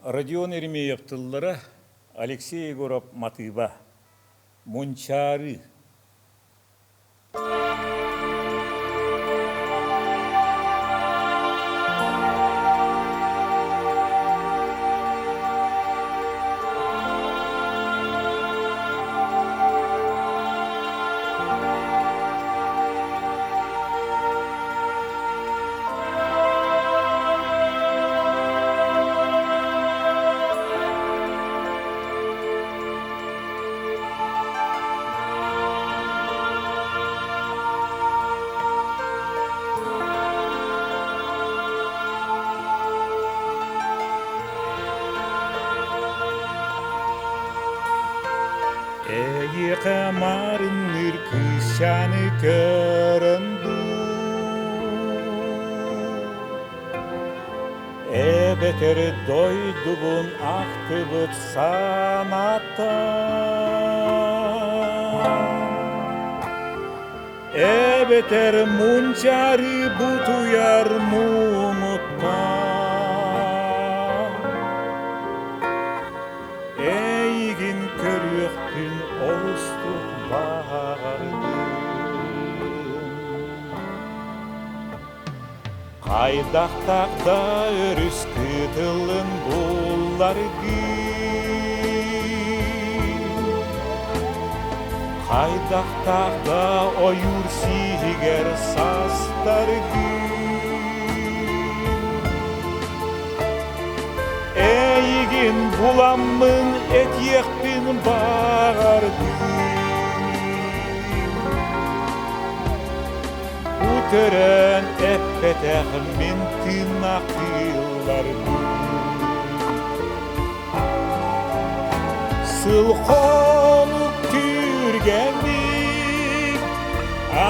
Родион Еремеев тыллара, Алексей Егоров матыыба. Мунчаарыы. Эйиэхэ маарынныыр кыысчааны көрөн дуу Эбэтэр дойдубун ахтыбыт санаата Эбэтэр мунчаары бутуйар муҥуттан Эйигин көрүөхпүн олустук баҕардым Хайдахтаах да өрүс кытылын булларгын Хайдахтаах да ойуур сиһигэр састаргын Эйигин буламмын этиэхпин баҕардым Бу төрөөн эппэтэх мин тыыннаах кыылларбын Сыл хонук түргэнник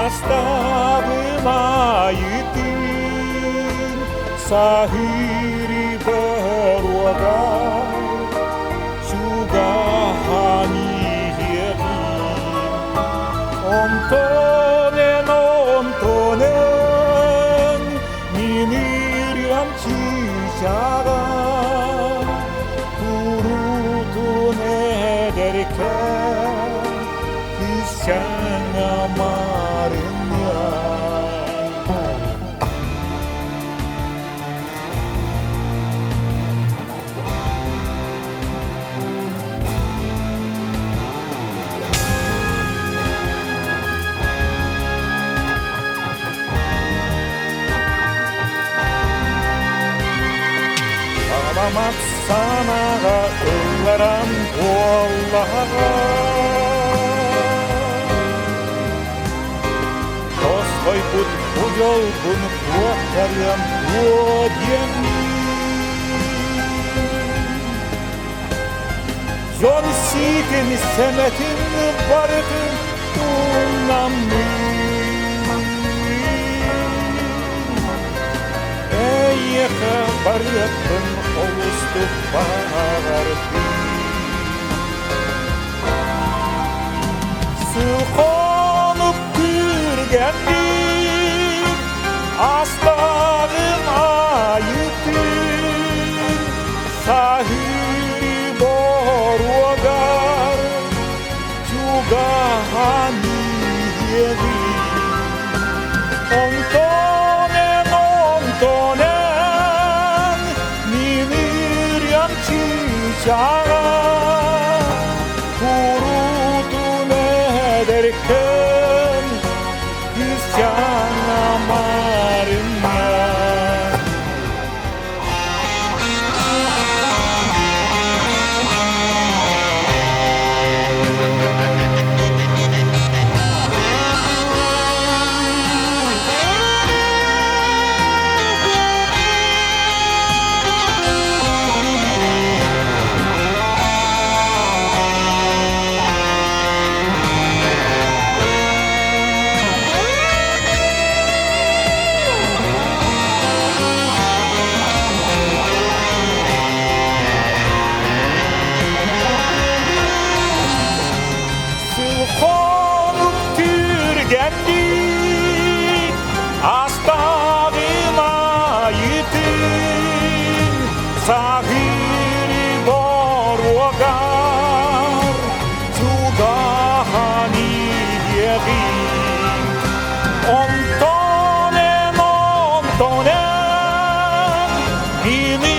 астабым айытын Саһыыры боруогар чугаһан иһиэҕим Онтон эн, онтон эн мин ырыам чыычааҕа куруутун эдэркээн кыысчаана маарынныа. Аламат санаҕа ылларан буоллаҕа Тосхойбут бу дьолбун куоттарыам дуо диэммин Дьон сиитин сэмэтин барытын тумнаммын Эйиэхэ барыахпын олустук баҕардым Сыл-хонук күргэнник астаҕын айытын Саһыы боруогар чугаһан иһиэҕин Онтон эн, онтон эн мин ырыам чыычааҕа куруутун эдэркэн кыысчаана маарынна. Мин.